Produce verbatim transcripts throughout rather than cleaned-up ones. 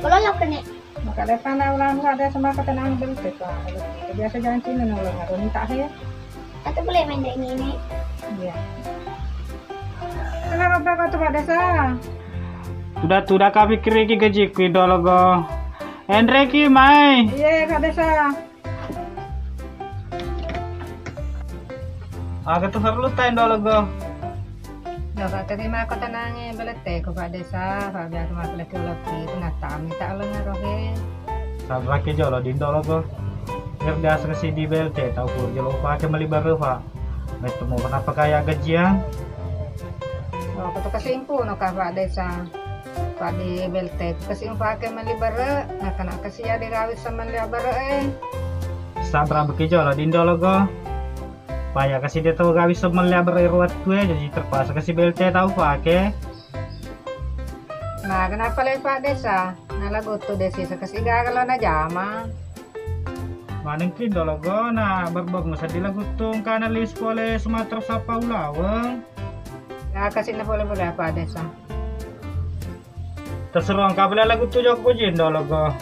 Kalau lo kene. Maka depan ulang, ada sama ketenangan beli teh, Pak. Biasa jangan Cina nih, ulang, ada minta he. Atau boleh main dek ini? Iya. Kenapa, Pak, tuh, Pak Desa? Tuda-tuda ka pikkiriki gajiku, Indo Logo. Enreki mai. Iya, Pak Desa. Aga tu perlu ta, Indo Logo. Logo, terima ko tenange beletteko, Pak Desa, Pak, biar maka laki-laki kena tami tak lenga rohe. Sabrake jolo di Indo Logo. Biar biasa ke sidi B L T tau kur jolo pake meli baru, Pak. Metto mo kenapa kaya gajian? Oh, kutu kesimpu no ka, Pak Desa. Pak di B L T, kutu kesimpu pake meli baru, nah kena kesia digawi sama lia baru, eh. Sabra beki jolo di Indo Logo. Paya kasi de tau gawi semmelli aberre ruwattue, jadi terpaksa kasi B L T tau pake. Nah, kenapa le Pak Desa? Nah, lagu tu desi sekasi gaga lo na jama. Manengki Indo Logo, na berbeng seddi lagu tu engkana lis pole Sumatera sapa ulaweng. Nah, kasih na pole pole Pak Desa. Terseru engka pole lagu tu jokku ji Indo Logo.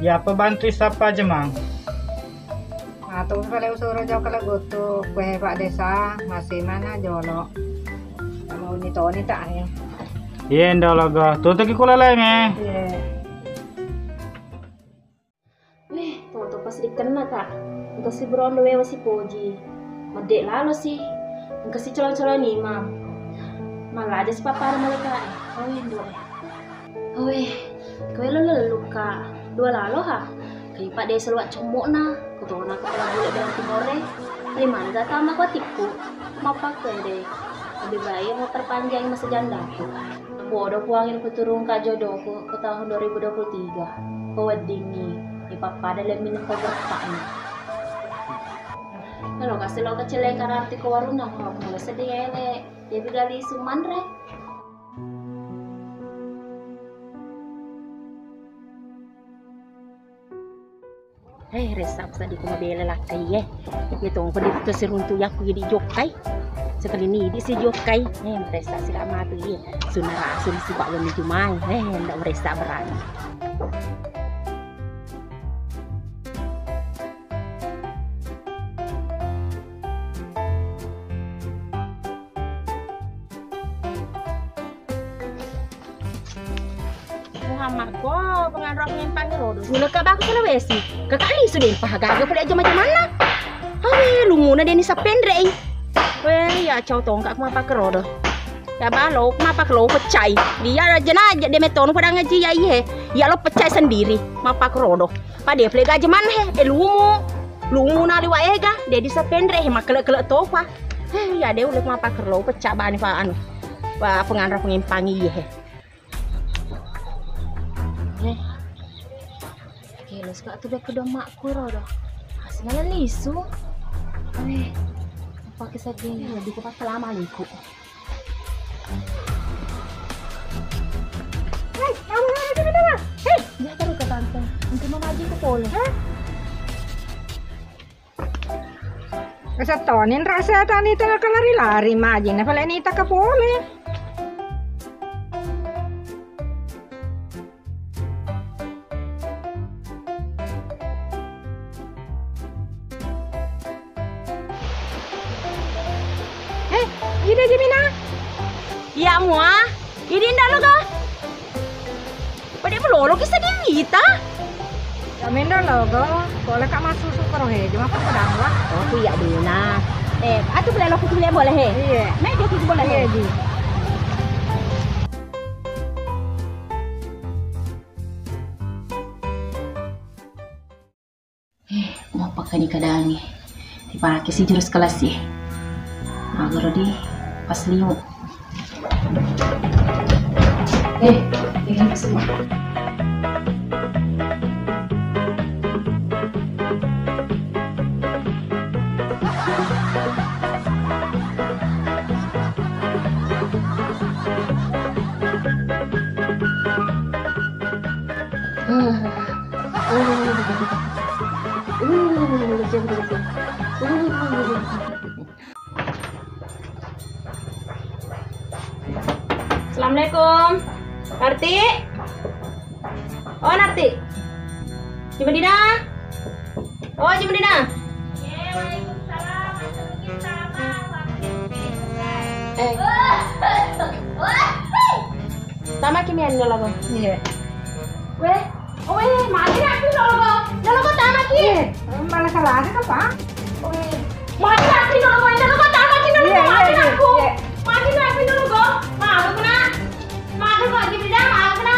Iya, apa bantu sappa jemang? Nah, tu pale usuro jokka lagu tu kue Pak Desa, masih mana jolo. Mau ni toni tak ya? Iya, Indo Logo. Tutuki kula lenge. Iya. Weh, toto pas dikenna, Kak. Engka si berondo wewa si poji. Medde lalo si. Engka si colo-colo ni, Mam. Mallaja si pappada mulai, Kak. Oh, Indo, eh. Owe, koe lo lellu, Kak. Dua lalo ha. Kai Pak Desa luwa commokna, kotona kepala bule Jawa Timore. Limana ga tama ko atikku. Mappakkede. Lebih baik mo perpanjang masa jandaku. Bodo puangin kuturungka jodohku ke tahun dua ribu dua puluh tiga. Ko weddingi, ipappada lemminna ko berpakna. Kalau kasih lo kecele kararti ko warunna, mau mulai sedih ele. Jadi gali sumanre. Eh, resa seddi ko mabela lakkai, eh. Iya tong ko di siruntu yakku idi jokkai. Sekali ni idi si jokkai. Eh, resa sila matu, iya. Sunara suli si Pak Wani Jumai. Eh, ndak resa berani. Muhammad ko penganro pengimpangi rodo. Gula ka baku Sulawesi. Kakak lisu deh, pahagaga pula jama-jamanna. Awe, lumuna deni sapenre i. We, ya cau tongka ku mapake rodo. Ya balo, ku mapake lo pecai. Dia raja naja de metonu pada ngaji ya ihe. Ya lo pecai sendiri, mapake rodo. Pada pele gaja manne he, e lumu, lumu na liwa ega, de disa penre he, makkele-kele topa. Eh, iya de ulle mapakkerlo pecca bani pa anu. Pa penganra pengimpangi iye he. Eh. Kelos ka tu bek kedua makku ro do. Asli lisu. Eh. Apa kisah dia? Lebih kupat kelama liku. Hei, kamu mana itu kenapa? Hei, dia terus ke tante. Untuk memaji ke polo. Hah? Kesettonin rasa tani tengah kelari-lari maji na pale nita ke pole. Eh, ida Jemina. Iya mua. Idi ndak lo ga? Pada melolo kisah di mita. Ya mendo lo ga. Boleh kak masuk suka rohe. Cuma apa pedang lah. Oh, aku iya dina. Eh, atu boleh lo kutu boleh he. Iya. Mai dia kutu boleh he. Iya, Ji. Eh, mau pakai ni kadangi. Dipake si jurus kelas sih. Magaro di pas limu. Eh, ini semua. Assalamualaikum. Arti? Oh, Narti. Haji Madinah. Oh, Haji Madinah. Eh. Tamaki mi anjo logo. Iya. Weh, oh weh, magi na aku logo. Logo tamaki. Iya, malah salah kan, Pak? Weh. Magi na aku logo, logo tamaki logo. Iya, iya, magi na iya, aku. Iya. Magi na aku logo. Malu kena. Malu kok Haji Madinah, malu kena.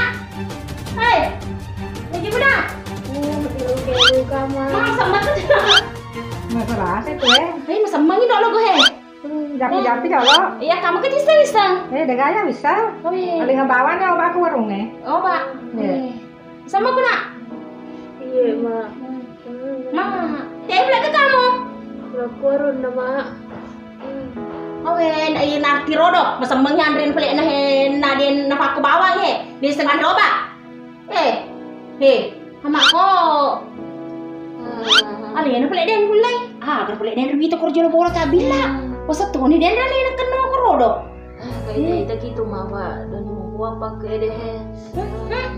Hei, Haji Madinah. Oh, oke, oke, oke, Ma. Ma, sama tuh. Masalah sih tuh, eh. Hei, masemmengi dolo gue, he. Hmm, japi-japi dolo. Iya, kamu kan bisa, bisa. Eh, degaya bisa. Oh, iya. Paling bawa nih obat ke warung, eh. Obat. Iya. Iya. Sama aku, Nak. Iya, Ma. Hmm. Ma, teh, ke kamu. Aku warung, Ma. Hmm. Oh, eh, na-, iya, Narti rodo. Masemmengi anre pale na, he, na den na pakku bawang, he. Di sengan roba. Eh, he, amakko. Alena pale den mulai. Ah, kan pale den rita korjo lo bola tabilla. Hmm. Wasa toni den alena kenno ko rodo. Ah, kaita-ita gitu, Ma, Pak. Doni mau apa ke deh, he. Hmm, hmm.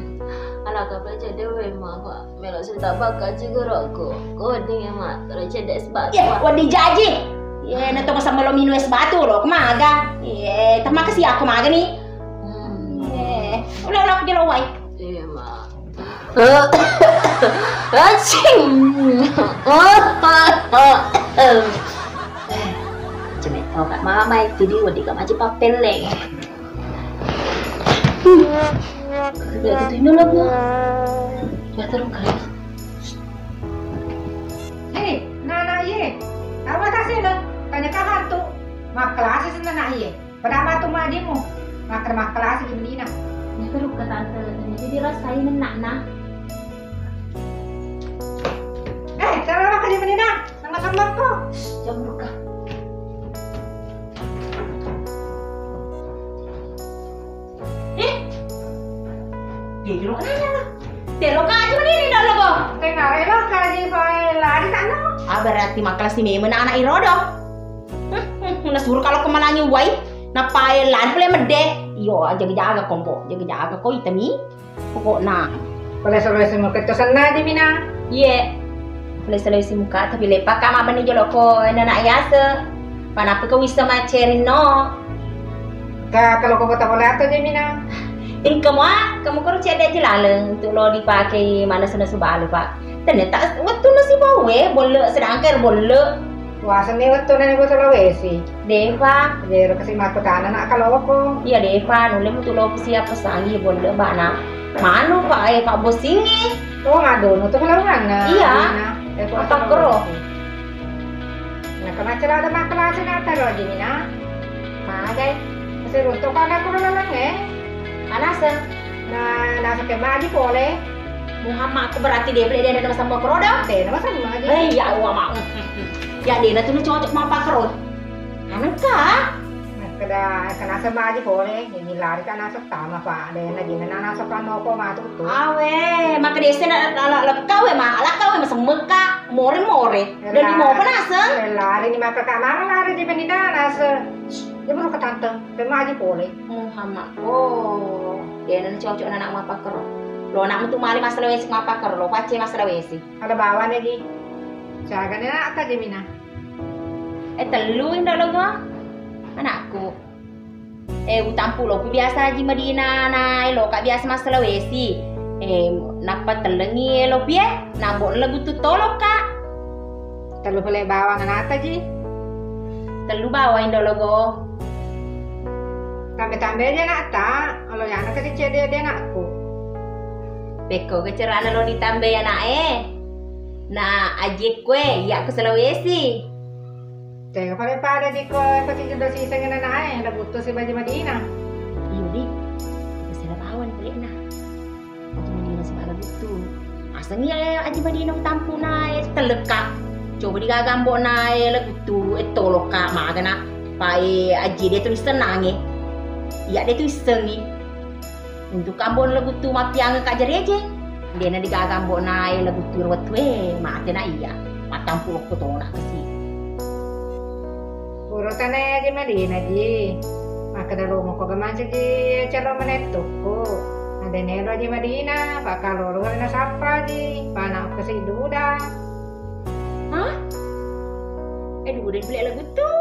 Ala ka pale cedde we, Ma, Pak. Melo sudah bakal ciguroko. Ko ding ya, Ma. Terus cedde es batu. Ya, wadi jaji. Ye, na to sama lo minum es batu lo. Kemaga. Ye, terima kasih aku maga nih. Hmm. Ye. Udah, udah, aku jalan wai. Iya, Ma. Acing. Cemekko ka mama itu di wedi ka maji papelle. Tidak gitu ini lo, Bu. Ya, terus, guys. Hei, nana iye. Apa tasena? Tanya ka hantu. Makkelasi sena na iye. Pada matu majimu, makkeda makkelasi ki Madinah. Nyaterukka tante, jadi dirasai nenakna. Eh, cara makkeda Madinah, nama sambakko. Jamurka. Eh, dia dulu kenapa? Telo kaji mani ri dalam, Bo. Tengah relo kaji pae lari tanah. Ah, berarti makkelasi memang anak irodo. Nasuro kalau kemalangi wai, napae lari pole medde. Iyo, jaga-jaga kompo, jaga-jaga ko itami. Pokokna. Pole Sulawesi muka itu senna aja mina. Iye. Pole Sulawesi muka, tapi lepa ka mabani joloko nana yase. Panapi ko wisa macerino. Ka kalau ko kota pole atau aja mina. Engka mua, kamu koro cedde aja laleng untuk lo dipakai mana sena subalu, Pak. Ternyata wettu nasi bawe, bolle sedangkan bolle. Waseng ni wettu nani Sulawesi. Defa. Jero kasi makkutana nak kaloko. Iya, Defa, nulle mutu lo siap pesangi bolle bana. Manu, Pak, eh, Pak Bosingi. Oh, ngadu, nutu kelawangan. Iya. Apa kero? Nah, kena celana makkelasi nata ro aja mina. Magai. Masih runtuk kan aku laleng, eh. Manaseng. Nah, nasa ke maji pole. Muhammad, aku berarti dia beli dia ada sama keroda. Tena masa maji. Eh, ya Allah, mau. Ya, dia tuh cocok mau pakai roda. Anengka. Nah, keda, kena sama aja pole. Jadi lari kan nasa tama, Pak. Ada yang lagi nana nasa panoko matu tuh. Awe, maka dia sih nak, nak, nak, nak kau ya, Ma. Lah kau ya, masa meka. More, more. Udah di mau penasa. Lari di maka kamar lari di pendidikan nasa. Dia baru ke tante. Ke maji pole. Muhammad. Oh, de' na cocok na anak mappakkero. Lo anak metu male massala wesi mappakkero, lo pacce massala wesi. Ada bawa ne, Ji. Siaga ne anak ta, Ji, mina? Eh, tellu indo lo gua. Anakku. Eh, utampu lo pi biasa Haji Madinah na elo ka biasa massala wesi. Eh, nappa tellengi elo pi, eh, nabbo legu tu tolok ka. Tellu pale bawang anakta, Ji? Tellu bawang indo logo. Tambe-tambe aja anakta, olo yana kasi cedde di anakku. Pekko ke cerana lo ditambe anak e. Na ajekku e, iya ku Sulawesi. Tega pale pada jiko pati jeda siseng anak e, ada butuh si Haji Madinah. Iyo, Di. Bisa ada bawang pale na. Aji Madinah simala guttu. Asengi, eh, Aji Madinah utampu na, eh, tellekka. Coba digaga ambo na, eh, leguttu, eh, tolokka, magana. Pa, eh, Aji de tu isseng nange. Iya de tu issengi. Untuk ambo leguttu mappiang ka jari aje. De na digaga ambo na, eh, leguttu ro wettu, eh, mate na iya. Matampu lokko tona kasi. Pura tana Aji Madinah, Ji. Makkeda lo moko ga mancaji acara manettukku. Dé' naélo Aji Madina, pakkalolo nasappa Aji, pana' kasi duda. Hah? Eh, duda beli lagu tu.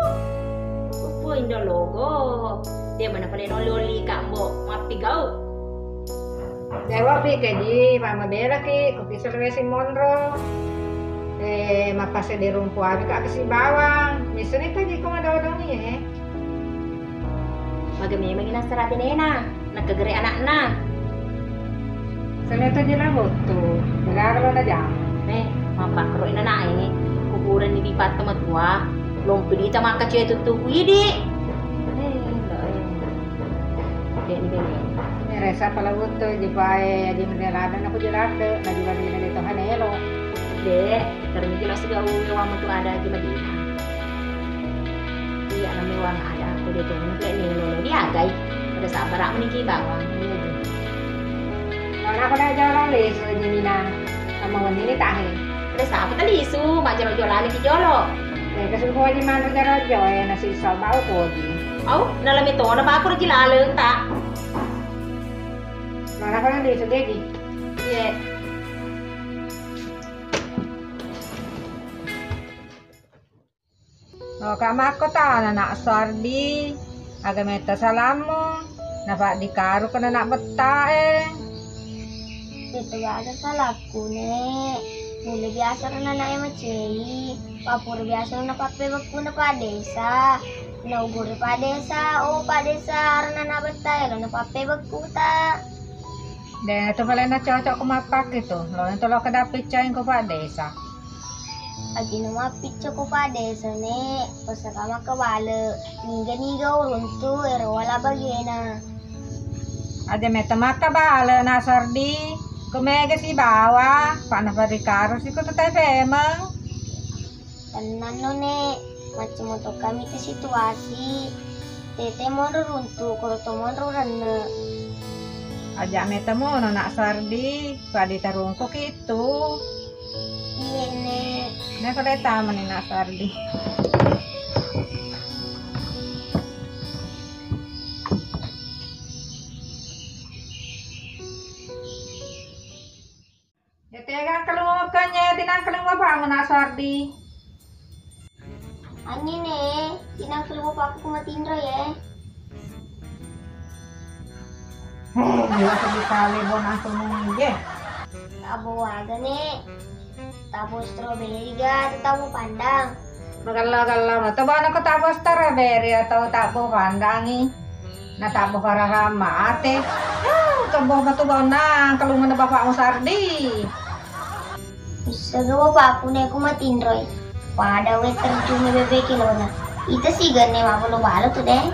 Upu indo logo. Dé' mana pale noli-oli ka mbo, mappi gau. Dewa pi keji, mama bela ki, kopi Sulawesi monro. Eh, mapase di rumpu abi ka kasi bawang. Misuni keji ko madodong ye. Maga memang nasara benena, nakegere anakna. Seleto jela bottu, gara lo na jam. Eh, mappakro ina nae, kuburan di patta matua, lompi di tamaka cie tuttu kuidi. Eh, enggak, eh. Dek ni bene. Eh, resa pala bottu, jipae, aji mene lada na kujelake, na jela di na de tohanelo. Dek. Terus jelas juga uwe wa metu ada Aji Madina. Iya, namanya wang ada aku di tunggu kayak ni lo diagai. Pada sabar aku niki bawang. Iya, Ji. Mana aku dah jalan lisu Aji Mina. Sama wenni ni tahe. Pada sabar tadi isu, mak jolo-jolo lagi jolo. Eh, kesuruh Aji Mana jolo-jolo, eh, nasi iso bau tuh, Ji. Au, dalam itu, nama aku lagi laleng, tak? Mana aku dah lisu, Ji? Iya. Loka makkotana nak Suardi, aga metta salammu, napaddikaru kena nak bettae. Itu gak ada salahku, Nek. Mula biasa rena nak macei, papura biasa rena pappebekku na Pak Desa. Na ugure Pak Desa, oh Pak Desa, rena nak bettae, lo na pappebekku ta. Dena tu paling na cocok ku mappakki tu, lo na tu lo kedapit caing ku Pak Desa. Ajino mappicco ko Pak Desa, Nek. Pasaka makkabale, niga-niga uruntu ero wala bagena. Aja metta makkabale na Sardi, ko mega sibawa, pa naparikaru si ko tetai pemeng. Tenang no, Nek. Macam moto kami ke situasi. Tete monro runtu, koro to monro renne. Aja metta mono nak Sardi, padi tarungko kitu. Iye, Nek. Nah, kalau tamu nih nak Sardi. Ya, tega kelungo kanya, tinang kelungo bangun nak Sardi. Anyi, Nek, tinang kelungo pakku ku matinro ye. Hei, biasa dikali bonang kelungo ye. Tabo waga, Nek. Tabo strawberry ga atau tabo pandang? Magello-gello na to bana ko tabo strawberry atau tabo pandangi. Na tabo pararang mate. Ah, kebo matu bonang kelungo na bapakmu Sardi. Issega bapakku ne ku matinroi. Pada we terjun bebek kilona. Ita sigenne mabalo-balo tu, Deng.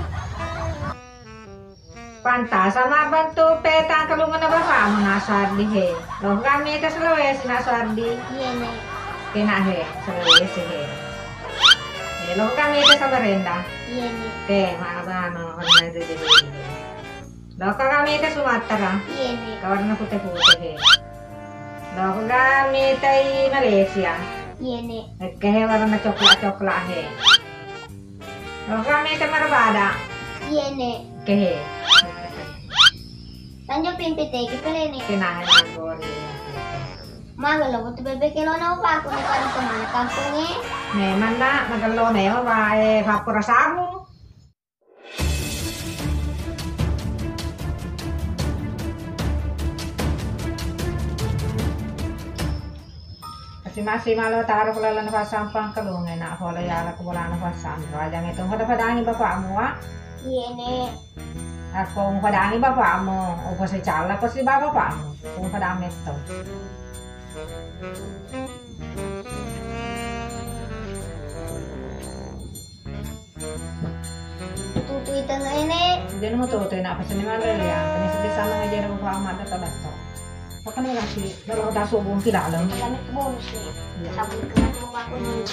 Pantasa mabbantu petang kelungenna bapakmu nak Suardi he. Loh kami ke Sulawesi nak Suardi. Iye, Nek. Kena he, Sulawesi he. Eh, loh kami ke Samarinda. Iye, Nek. Ke, mana bano, mana jadi. Loh kami ke Sumatera. Iye, Nek. Kawarna putih-putih he. Loh kami tai Malaysia. Iye, Nek. Oke he, warna coklat-coklat he. Loh kami te marbada. Iye, Nek. Kehe. Tanjo pimpi tegi pele, Nek. Kena he manggori. Magello tu bebek kelona bapakku ne pada kemana kampung e. Memang nak, magello memang bae papura sabu. Masing-masing malo taro ko laleng passampang kelunge, nak pole yala ko bolana passampang. Aja meto pada-padangi bapakmu, wa? Iye, Nek. Ako padangi bapakmu, upa secala pasti bapakmu. Padangi to. Tutui tengah ini. Jadi mau tuh, tuh, nak pesen mana ya? Ini sedih sama aja ada bapak amat datang datang. Apa nih lagi? Kalau udah subuh tidak ada. Kami ke bonus nih. Iya. Sabun kena mau aku nih.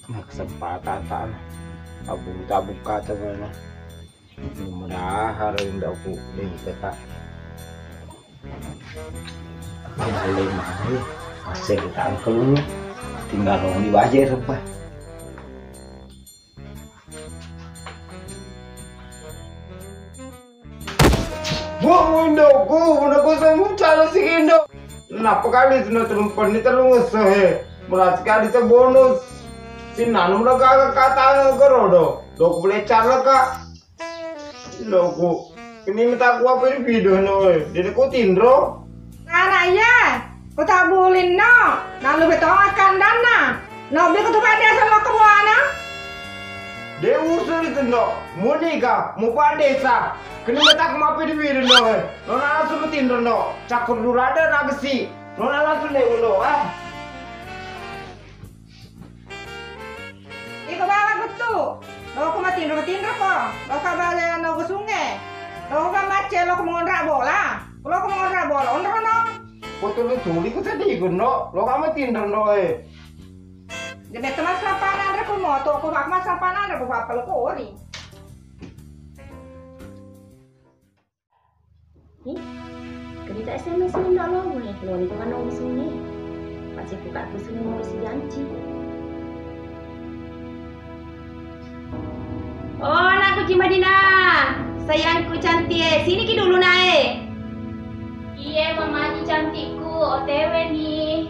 Nah, kesempatan tak tabung-tabung kata mana. Mudah-mudahan rindu aku nih kata. Boleh mari. Masih ditangkel lu. Tinggal noni baje rempah. Bu, Indo, ku, Indo, ku, saya mau cari si Indo. Kenapa kali itu nanti lupa ni terus, he? Berat sekali itu bonus. Si Nanu udah gagal kata ke rodo. Dok boleh cara, Kak. Loku, ini minta aku apa ini video no, eh. Jadi ku tinro. Ana iya, ku tak bulin no. Lalu betul akan dana. No, be ku tu pada sama kemuana. De usul itu no. Muni ka, mu pada sa. Kini minta aku apa di video no, eh. No langsung tinro no. Cakur durada na besi. No langsung deh ulo, ah. Iko bala guttu. Loko matinro, matinro ko. Loka bala nogo sunge. Loka macce, loko monra bola. Loko monra bola, onro no. Ko tuli-tuli ko tadi ko no. Loka matinro no, eh. Dia betul mas lapangan re ko moto, ko mas lapangan re ko apa lo kori. Ih, kedita S M S ni ndak lo, muni. Lo ni kemana musuhnya? Pasti buka aku semua si janji. Oh, anakku Ci Madinah, sayangku cantik, eh. Sini ki dulu, Nak, eh. Iye, Mama Ci cantikku, O T W ni.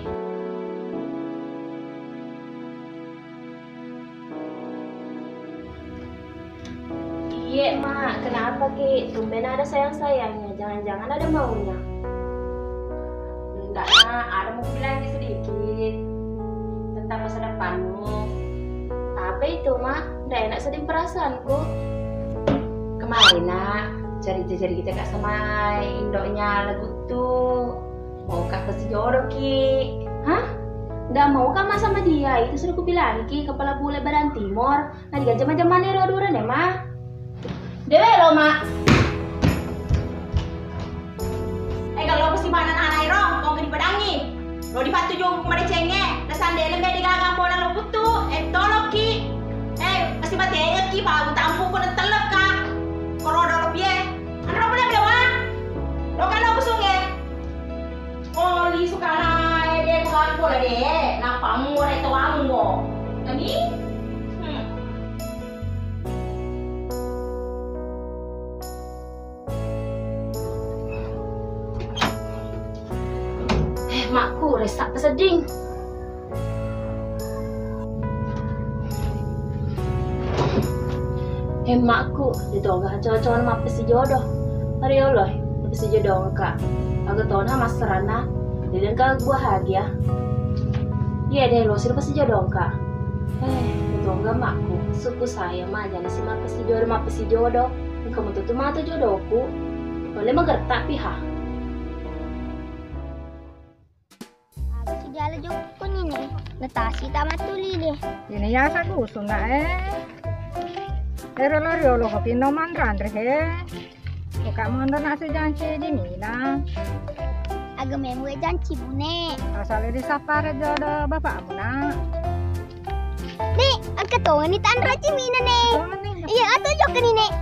Iye, Mak. Kenapa ki? Tumben ada sayang-sayangnya. Jangan-jangan ada maunya. Enggak, Nak. Ada mau bilang sedikit tentang masa depanmu. Apa itu, Mak? Ndak enak sedih perasaanku. Kemarin, Nak, cerita-cerita Kak sama indoknya Leguttu. Mau Kak pasti jodoh ki. Hah? Ndak mau Kak, Mak, sama dia. Itu sudah kubilang ki, kepala bule badan timur. Nah, diga jama-jamane ro durane, Ma. Dewe lo, Ma. Eh, kalau pasti mana anak ro, kau gini pedangi. Lo dipatuju madecenge, nasandele me digaga bola lo putu. Eh, tolokki. Eh, pasti mati ki, baru tampu ko telek ka. Korodo lo pie. Anro pula dewa. Lo kan lo kusunge. Oh, lisu kanae de kuhappo la de, nappa muore to ambo. Tani? Hmm. Eh, makku, ressa pesedding. Hemmakku, de toga cocok mappesi jodoh. Ari Allah, mappesi jodoh engka. Aga tona masseranna, de engka bahagia. Iya de lo sir pesi jodoh engka. Eh, de toga makku, suku saya mah jadi si mappesi jodoh, mappesi jodoh. Engka mutu tu matu jodohku. Boleh magertak piha. Aga sijala jokko nini, natasi tama tuli de. Ini yasa gusung nak eh. Ero lori olo kopi no manran re he. Buka mondo nak sejanci di mina. Aga memu e janci bune. Asal di sapara jodoh bapakmu nak. Nek, angka tongani tanra ci mina ne. Iya, atau jokka ni nek.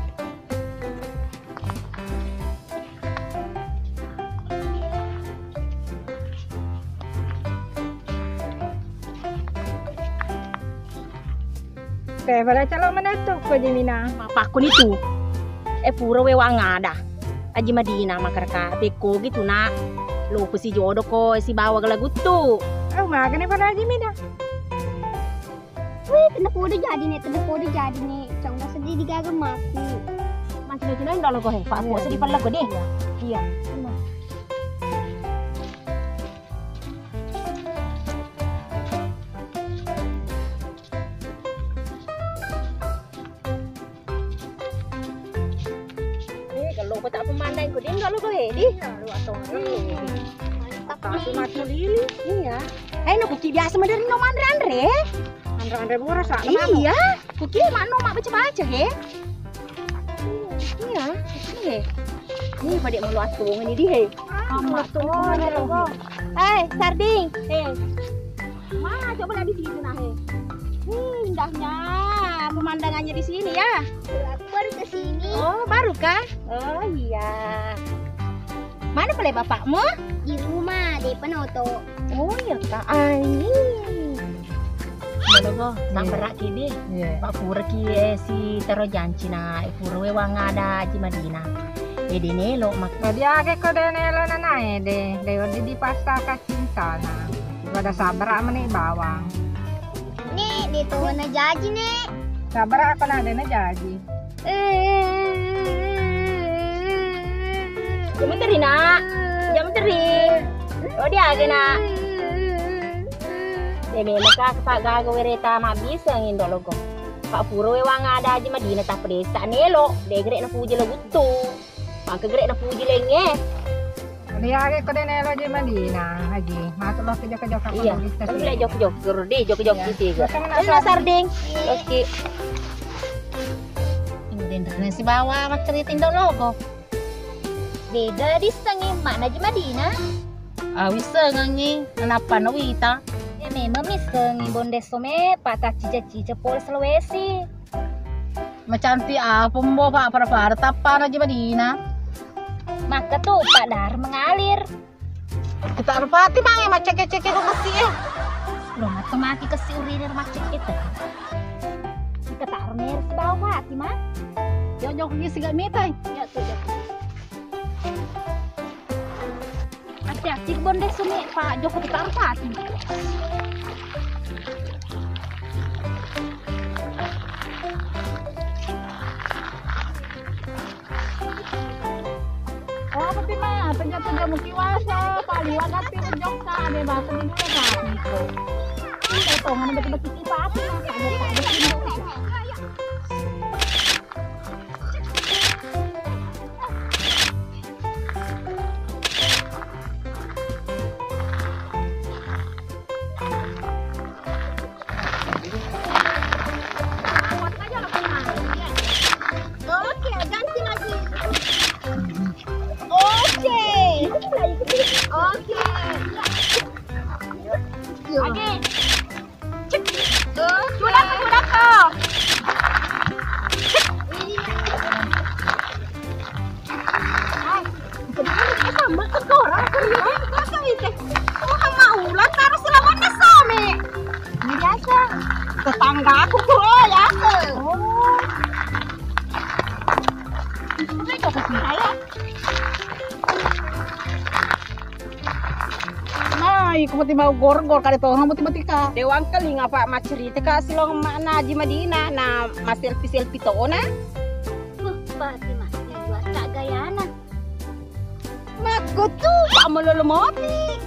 Oke, pada calo menetto ko jimina. Mapakku ni tu. Eh, pura wewang ada. Aji Madina makaraka pekko gitu nak. Lo pesi jodoh ko sibawa gala guttu. Oh, magane pada Aji Mina. Wih, tenda podo jadi nih, tenda podo jadi nih. Cang sedih digaga maku. Mancing-mancing dolo ko he, Pak. Iya. Sedih pala ko deh. Iya. Iya. Eh, kalau kau tak pemandang kau dia kalau kau hedi. Iya, lu atau. Hmm. Mantap. Kasih mati lili. Iya. Eh, no kuki biasa madari no manre-anre. Anre-anre boros, ah. Iya. Kuki mano mak baca-baca he. Iya, iya. Ini pada mau luas tuh ini di he. Ah, luas tuh. Eh, Sarding. Eh. Mana coba lihat di situ nah he. Ih, indahnya pemandangannya di sini ya. Aku baru ke sini. Oh, baru kah? Oh iya. Mana pale bapakmu? Di rumah. Panoto. Oh iya, Kak. Ai. Iya, logo. Iya. Sabaraki di. Iya. Pak pura ki, eh, si tero janci na, eh, pura wewang ada Haji Madinah. Eh, de nelo mak- Jadi age ko de nelo nanae de, de wedding dipasaka cintana. Pada sabara meni bawang. Ni, di tuana jaji, ni. Sabara ko na de na jaji. Jamu teri, Nak. Jamu teri. Oh, dia aja, Nak. Eh, memang ka, Pak, gaga wereta mabbiseng indo logo. Pak pura wewang ada Haji Madinah, tapi desa nelo, degre na puji lo guttu. Maka gere na puji lenge. Dia age ko de nelo Haji Madinah, Haji. Matu lo ke jokka-jokka. Iya, kan boleh jokka-jokka, di jokka-jokka. Iya. Tiga. Terus mana sarding? Oke. Ini denrene sibawa maccerita indo logo. Beda disengi makna Haji Madinah. Ah, wisengengi, kenapa no wita? Ya, memang misengi Bonde Some, Pak, taccica-cica pole Sulawesi. Macantik apa mbo, Pak, pada-pada tappana Haji Madinah. Maka tu, Pak, dar mengalir. Kita rupati mange maccekke-cekke ko kesi e. Lo matu maki kesi urine maccekke tu. Kita taruh ner sibawa hati, Ma. Yo, jokka siga mitai. Ya, tu, jokka. Ati-ati Bonde Some, Pak, jokka tu taruh hati. Oh, tapi mah, tanya-tanya muki wasa, paling wagati jokka, ada bahasa di dulu, Pak. Potongan betul-betul sipati, Pak. Oke, ganti lagi. Oke. Oke. Lagi. Sudah tuh, sudah tuh. Sama ke orang, masa itu? Oh, sama ular, taruh selamatnya Some. Ini biasa. Tetangga aku tuh, oh, ya. Oh. Ini kok ke sini, ya? Nah, iko mati mau gorgor, kada tongeng mati-mati ka. Dewang kelinga, Pak, maccerita ka silong makna Haji Madinah, na ma selfie-selfie tona. Huh, Fatimah, liwat ka gayana. Makko tu, Pak, melolo mopi.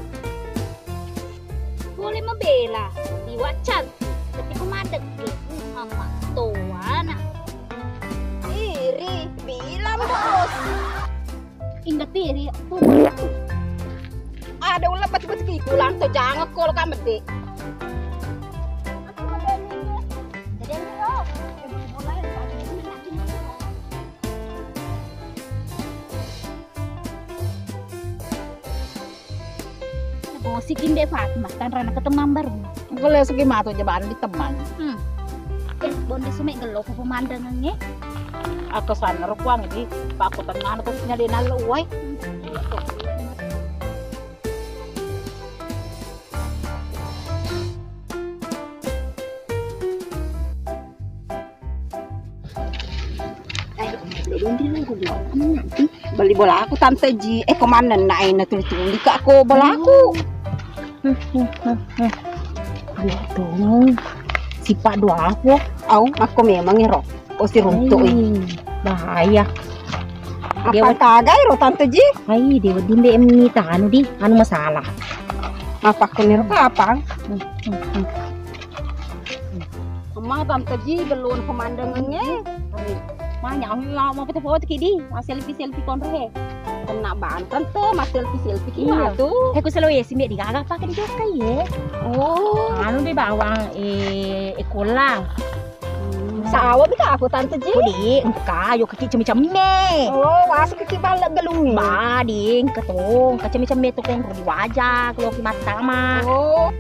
Boleh mabela, liwat cantik, tapi ko madekke, Muhammad toana. Iri, bilang, Bos. Inda tiri, tuh. Ada ulah batu-batu ki pulang to, jangan kol ka mede. Gosip inde Fatimah, tanrana ke temang baru. Engko le segi matu jabaan di temang. Hmm. Eh, Bonde Some, gello ko pemandangangnge. Aku sana rukuang di, Pak, aku tengah aku punya di nalo, woi. Beli bola aku, Tante Ji. Eh, komandan na, eh, na tuli-tuli ka ko bola aku. Aduh, dong. Sipa dua aku. Au, aku memang ero. Oh, si runtuk, eh. Bahaya. Apa kagai ro, Tante Ji? Hai, dewa dimbe emni tanu di, anu masalah. Apa ko nero kapang? Emang Tante Ji, belum pemandangannya. Manya, aku mau foto-foto ki di, selfie-selfie konro he. Kena bantan tuh, mas selfie-selfie ki. Iya. Matu. He, ku Sulawesi, mbak, di gaga apa ke di Jogja, ye? Oh. Anu di bawang, eh, eh, kolang. Hmm. Sawa bita aku, Tante Ji. Kodi, engka, yo kaki cemi-cemi. Oh, wasu kaki balik gelungi. Ba, di, engka to, engka cemi-cemi to kong di wajah, kalau ki mata mah. Oh.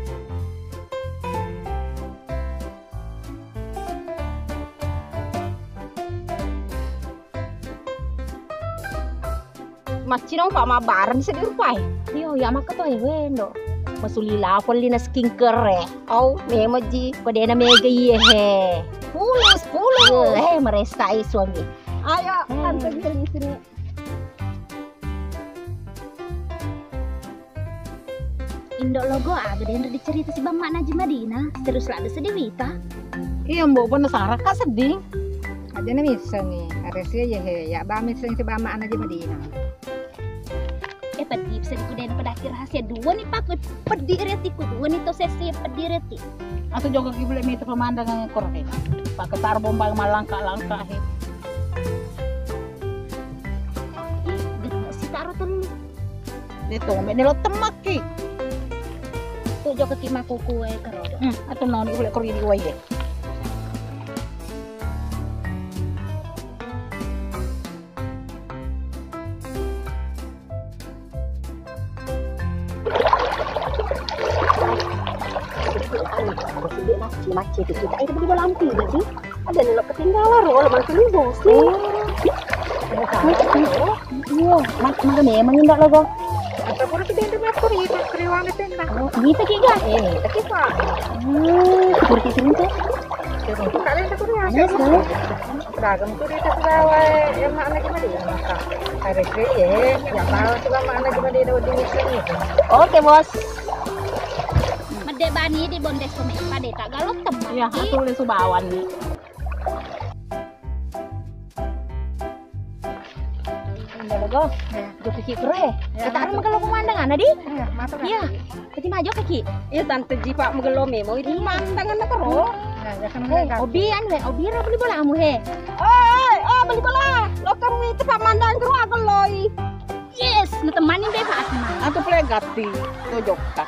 Maccinong pa mabbareng seddi rupai. Iyo, ya makka to e wendo. Masuli lapong lina skincare. Au, memang ji, ko dena mega iye he. Sepuluh, sepuluh. Eh, meresa i suami. Ayo, hmm. Tante gue di sini. Indo Logo, aga denre dicerita si bamma Naji Madina, terus ladde seddi wita. Iya, Mbok, penasaran ka seddi. Aja na missengi, aresia ye he, ya ba missengi si bamma Naji Madina. Eh, peddi bisa dikudena pedaki rahasia dua ni pak, peddi reti ku dua ni to sesi peddi reti. Atau joko ki bule mita pemandangan korek. Pak ketar bombang malangka-langka he. Ih, gede si taro tellu. Dia tuh, mbak nelo temmakki. Tuh joko ki maku kue kero. Hmm, atau noni bule kori di wae. Macet itu kita itu di dalam sih. Ada nelo ketinggalan, roh, langsung bos. Iya, mak, mak memang indak logo. Ada pura kita itu ngatur itu keriwang itu. Oh, gitu ki ga? Eh, tapi pak. Hmm, seperti itu. Terus kalian itu keriwang. Ada sih. Dagang tu dia kasih bawa, eh, emak lagi mari, maka. Hari Senin, ya, bawa si mama lagi mari, dawa jenis ini. Oke, Bos. Medde bani di bondes ko me, pade tak galok tempat. Iya, aku udah subawan nih. Indah logo. Iya. Jokki kere. Iya, kita harus makan pemandangan, Adi. Iya, masuk. Iya. Jadi maju kaki. Iya, tante jipa megello memo ini mandangan na kero. Nah, ya kan. Eh, obi anu he, obi ra beli bola amu he. Oi, oh beli bola. Lo kami tempat mandang kero aku loi. Yes, na temani be Fatima. Aku play gati. Tojok tak.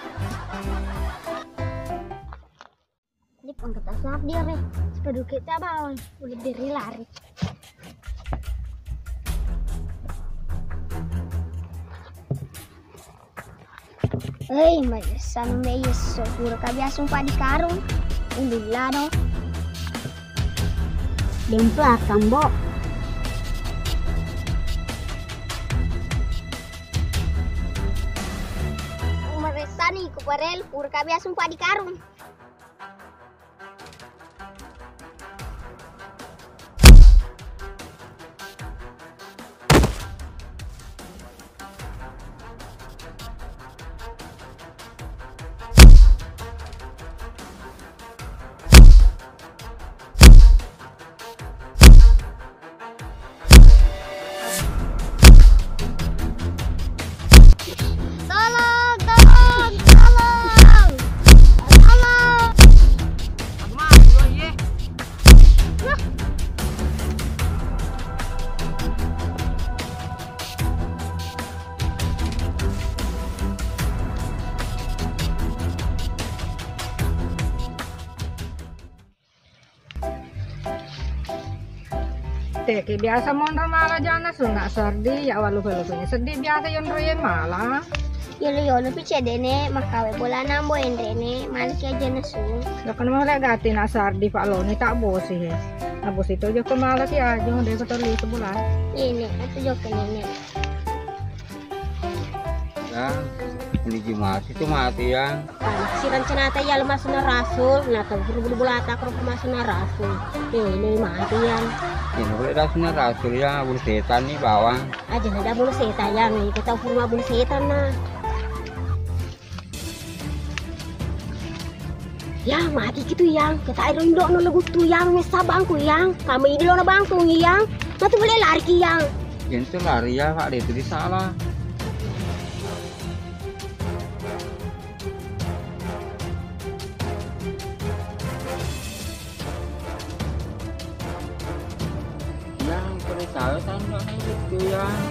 Lip angkat asap dia re. Sepaduke tak bawang. Udah diri lari. Hei, majessan me yesso, pura kabiasa umpa di karung. Ulilano. Dempla kambo. Umaressani ku parel, pura kabiasa umpa di karung. Tolong, tolong, tolong. Tolong. Teki biasa monro mala jana sunna sardi, ya walu pelusunya seddi biasa yonroyen mala. Yolo yolo pi cedene makawe bola nambo enrene malaki aja nasu. Lo kan mau lek gati na sardi pak lo ni tak bosi he. Na bosi to joko mala ki aja de ko tolu sebulan. Ini aku joko nene. Ya, ini mati tu mati ya. Si rencanata iya lo masuna rasul, na tau bulu-bulu bolata ko masuna rasul. Eh, ini mati ya. Ini boleh rasuna rasul ya, bulu setan ni bawang. Aja na bulu setan ya, ni kita rumah bulu setan na. Ya, mati kitu yang. Kita iro indo no lagu tu yang, mesa bangku yang. Kamu ini lo na bangku yang. Na tu boleh lari ki yang. Yang tu lari ya, Pak, dia tu di salah. Yang percaya tanda itu yang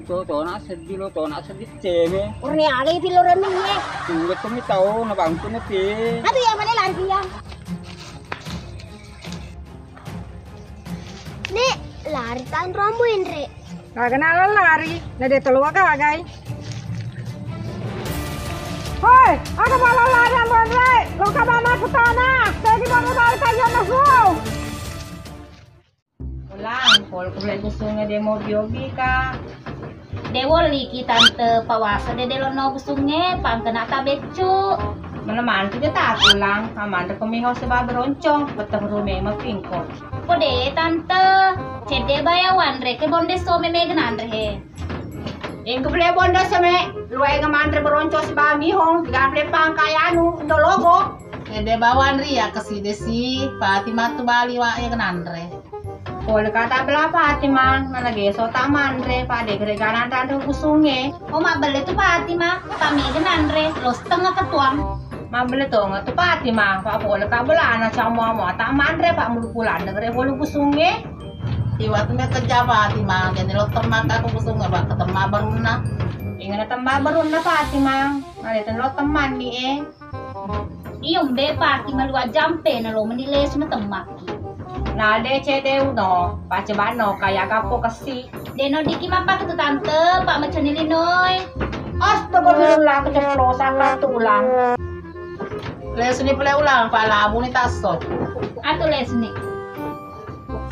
to to nak sedih lo, to nak sedih ceme. Urni ada itu lo renung ye. Tunggu temi tahu na bangku nanti. Aduh ya mana lari dia. Nek, lari tan rombo enre. Kagana lari, na de tolo gagai. Hoi, aga bala lari ambo enre. Lo ka bana kutana, tegi bana bala tayo na suo. Ulang, pol ko bela kusung de mo biobi ka. Te wolliki tante pawasa dede lonno busungnge, pangkena ta beccu. Mana mantu je ta pulang, amanre ko miho sebab beroncong, beteng rume mapingko. Kode tante, cedde baya wanre ke bonde some mega nanre he. Engka pale bonde some, luae ga manre beroncong sebab miho, diga pale pangkai anu, ndo logo. Cedde bawang ria keside si, Fatima tu bali wa e nanre. Pole kata bela Fatima, nana geso ta manre, pade gere ganan tante busungnge. Oh, mabbelle tu Fatima, ta mega nanre, lo setengah ketuang. Mabbelle tonga tu Fatima, pa pole ka belana camu amu ta manre, pa mulu pulang degere pole busungnge. Iwa tu me kerja Fatima, jadi lo temma ka busungnge, pa ketemma barunna. Ingana temma barunna Fatima, nade ten lo temma ni e. Iyo mbe paki malua jampe na lo meni lesu na temmaki. Na de cede uno, pace bano kaya kappo kessi. Deno diki mappake tu tante, pak macani linoi. Astagfirullah, keceplosan ka tulang. Lesu ni pale ulang, palabu ni tasso. Atu lesu ni.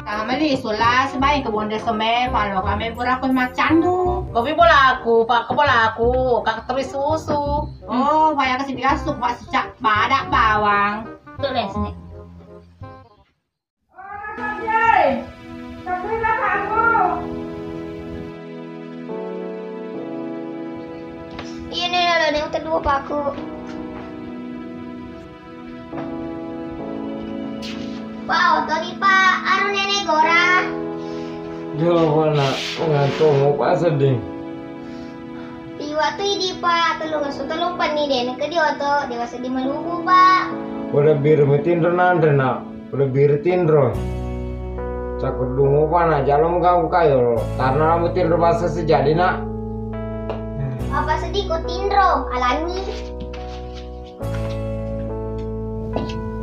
Kameli sulas bae ke bonde some, palo kame pura ko macandu. Kopi bolaku, pak ke bolaku, kak teri susu. Oh, paya kasi biasu, pak sicak badak bawang. Tulis ni. Iya nih, ada nih, udah dua paku. Wow, toni pa aro nenek gora. Jolo na ngantomo pa sedih. Iwa tu idi pa telung esso telung penni de nengka di oto, dewa sedih meluku pa. Pada biru metinro nanre na, pada biru tinro. Cakurdungu pa na, jalo menggaku kayo, karena metinro bahasa sejadi na. Apa sedih ko tinro, alangi.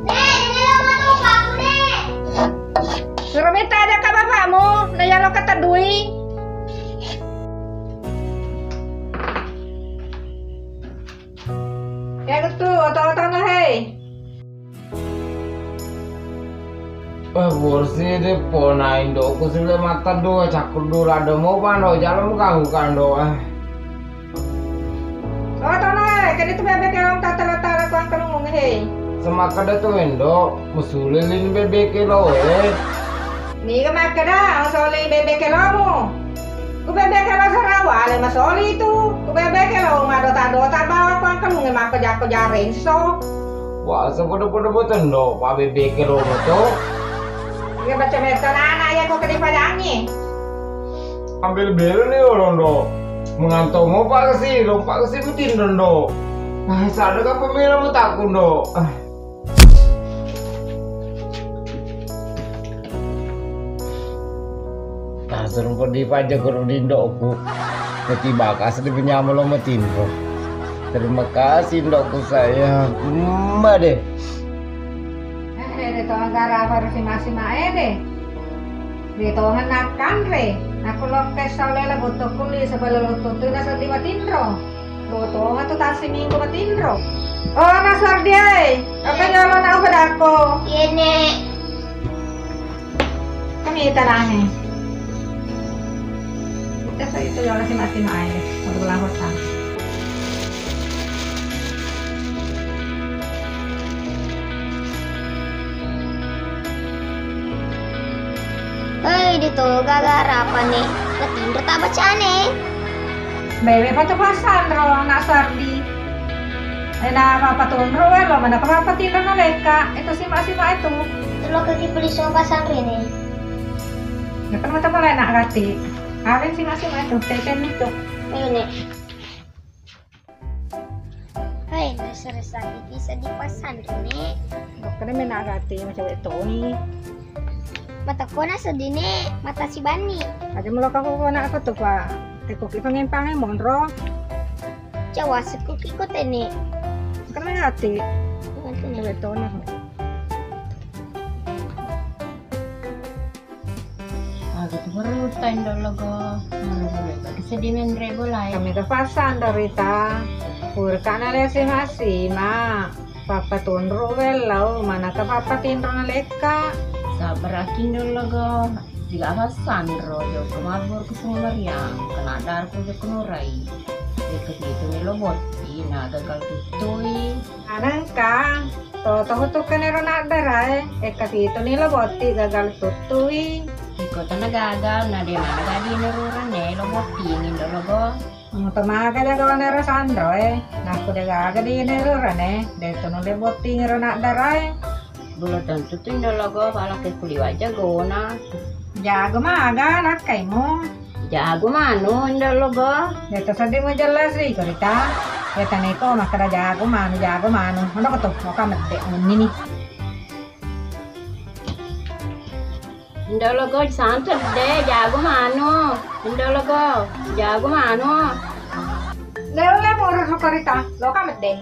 Dek, dek, lo mau tuh aku, Dek. Suro mita ada ka bapakmu, na yalo ka tedui. Ya betul, oto-oto na hei. Eh, borsi de pona indokku sile mata dua, cakkur dua, ada mau pano, jalan kahu kando, eh. Oh, tono, eh, kene tu bebek yang tak tala-tala kuang kelungung, hei. Semakada tu endo, musule lin bebek lo, eh. Ni ke makada, musole bebek lo mu. Ku bebek lo sarawa, le masoli tu. Ku bebek lo madota-dota bawa kuang kelungung, mako jako jaren so. Wah, sepodo-podo boten do, pa bebek lo to. Iya baca meta nana ya kok kedi padangi. Ambil belu ni orang do. Mengantomo pa kesi, lompa kesi betin do. Ah, sadar ka pemila mu takun do. Ah. Tasur pedi paja guru di indokku. Ketiba kasih di penyama lo metinro. Terima kasih indokku sayang. Emma deh. Eh, eh, de tonga gara baru si masi mae de. De tonga nakan re. Aku loke saule la botto kuli sebelum lo tutu na sedih matinro. Lo tonga tu tasi minggu matinro. Oh, na Sardi, eh. Apa jalo na uga dako? Iya, Nek. Kami tanah ni. Kita saya itu jalo si masi mae. Untuk lahutang. Hei, de toga garapane. Matinro ta bacane. Bebe patu pasanro anak Sardi. Ena papa tunro welo mana papa tinro na leka. Itu sima-sima itu. Lo kaki peli so pasanro ini. Ya kan mata mulai nak rati. Awen sima-sima itu. Teten itu. Ini. Hai, nasere-sere bisa dipasanrene. Dokkene mena gati macawe toni. Mata kona sedine, mata si bani. Aja melo kako kona aku tu pa. Teko ki pangempange monro. Jawa sekuki ko tene. Kena gati. Macawe toni. Aga tu berluta indo logo. Sedih menre bolai. Kami ke pasang dari ta. Purka na lesi masi ma. Papa tunru bellau, mana ke papa tinro na leka. Sabar aki indo logo. Tiga alasan ro jokka mabboro ku Pung Mariang, kena darku jokka nurai. Wekka situ ni lo botti na gagal tuttui. Anengka to tohutukka nero naddarae, wekka situ ni lo botti gagal tuttui. Iko tana gagal na de mana gadi nerurane lo botti ngindo logo. Muto maga jaga wanero sanro e, nakku de gaga di nero rane, de tunu de botting ro naddarae. Bulo tentu tu indo logo, pala ke kuliwa jagona. Jago maga nakkaimu. Jago manu indo logo. De to seddi mu jelas ri korita. Ya taneko makkada jago manu, jago manu. Ono ko to, moka medde munni ni. Indo logo santet de, jago manu. Indo logo, jago manu. Leo le moro ro korita, loka medde.